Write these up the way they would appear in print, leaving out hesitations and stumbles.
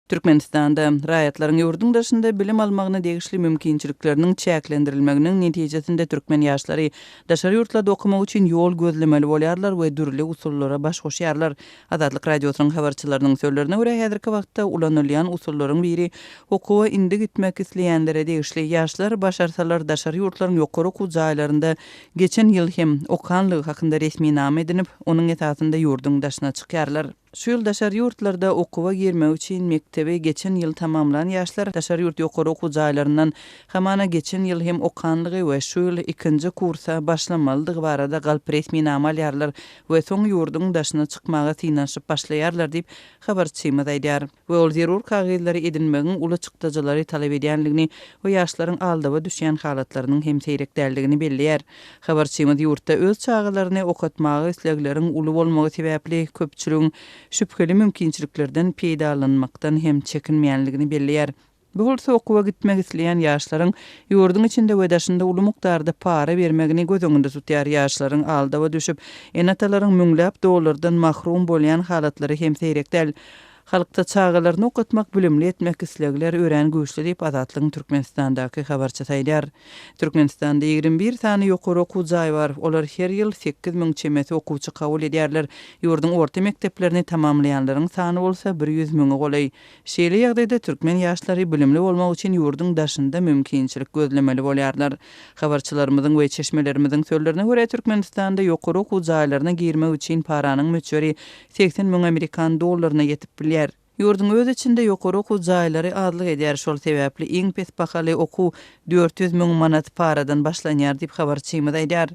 Türkmenistanda raýatlaryň ýurduň daşynda bilim almagyna degişli mümkinçilikleriniň çäklendirilmeginiň netijesinde türkmen ýaşlary daşary ýurtlarda okamak üçin ýol gözlemeli bolýarlar we dürli usullara baş goşýarlar. Azatlyk Radiosynyň habarçylarynyň sözlerine görä, häzirki wagtda ulanylýan usullaryň biri okuwa indi gitmek isleýänlere degişli. Ýaşlar başarsalar daşary ýurtlaryň ýokary okuw jaýlarynda geçen ýyl hem okanlygy hakynda resminama edinip, onuň esasynda ýurduň daşyna çykýarlar. Şu ýyl daşary ýurtlarda okuwa girmek üçin mekdebi geçen ýyl tamamlan ýaşlar daşary ýurt ýokary okuw jaýlaryndan hamana geçen ýyl hem okanlygy we şu ýyl ikinji kursa başlamalydygy barada galp resminama alýarlar we soň ýurduň daşyna çykmaga synanyşyp başlaýarlar diýip, habarçymyz aýdýar. We ol zerur kagyzlary edinmegiň uly çykdajylary talap edýändigini we ýaşlaryň aldawa düşýän halatlarynyň hem seýrek däldigini belleýär. Habarçymyz ýurtda öz çagalaryny okatmaga islegleriň uly bolmagy sebäpli köpçüligiň şübheli mümkinçiliklerden peýdalanmakdan hem çekinmeýänligini belleýär. Bu bolsa okuwa gitmek isleýän ýaşlaryň ýurduň içinde we daşynda uly mukdarda para bermegini göz öňünde tutýar. Ýaşlaryň aldawa düşüp, ene-atalaryň müňläp dollardan mahrum bolýan halatlary hem seýrek däl. Halkda çagalaryny okatmak, bilimli etmek islegler örän güýçli diýip, Azatlygyň Türkmenistandaky habarçysy aýdýar. Türkmenistanda 21 sany ýokary okuw jaýy bar. Olar her ýyl 8000 çemesi okuwçy kabul edýärler. Ýurduň orta mekdeplerini tamamlaýanlaryň sany bolsa 100 müňe golaý. Şeýle ýagdaýda türkmen ýaşlary bilimli bolmak üçin ýurduň daşynda mümkinçilik gözlemeli bolýarlar. Habarçylarymyzyň we çeşmelerimiziň sözlerine görä, Türkmenistanda ýokary okuw jaýlaryna girmek üçin paranyň möçberi 80 müň amerikan dollaryna ýetip bilýär. Ýurduň öz içinde ýokary okuw jaýlary azlyk edýär, şol sebäpli iň pes bahaly okuw 400 müň manat paradan başlanýar diýip, habarçymyz aýdýar.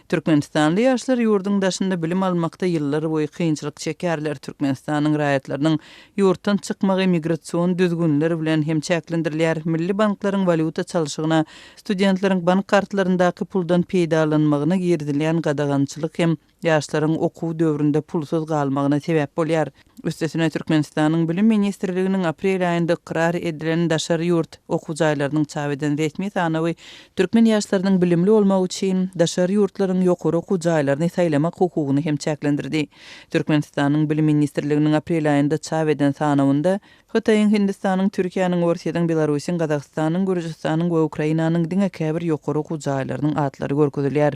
Türkmenistanly ýaşlar ýurduň daşynda bilim almakda ýyllar boýy kynçylyk çekýärler. Türkmenistanyň raýatlarynyň ýurtdan çykmagy migrasion düzgünler bilen hem çäklendirilýär. Milli banklaryň walýuta çalşygyna, studentleriň bank kartlaryndaky puldan peýdalanmagyna girizilýän gadagançylyk hem ýaşlaryň okuw döwründe pulsuz galmagyna sebäp bolýar. Üstesine, Türkmenistanyň Bilim ministrliginiň aprel aýynda ykrar edilen daşary ýurt okuw jaýlarynyň çap eden resmi sanawy türkmen ýaşlarynyň bilimli bolmagy üçin daşary ýurtlaryň ýokary okuw jaýlaryny saýlamak hukugyny hem çäklendirdi. Türkmenistanyň Bilim ministrliginiň aprel aýynda çap eden sanawynda Hytaýyň, Hindistanyň, Türkiýäniň, Orsýetiň, Belarusyň, Gazagystanyň, Gürjüstanyň we Ukrainanyň diňe käbir ýokary okuw jaýlarynyň atlary görkezilýär.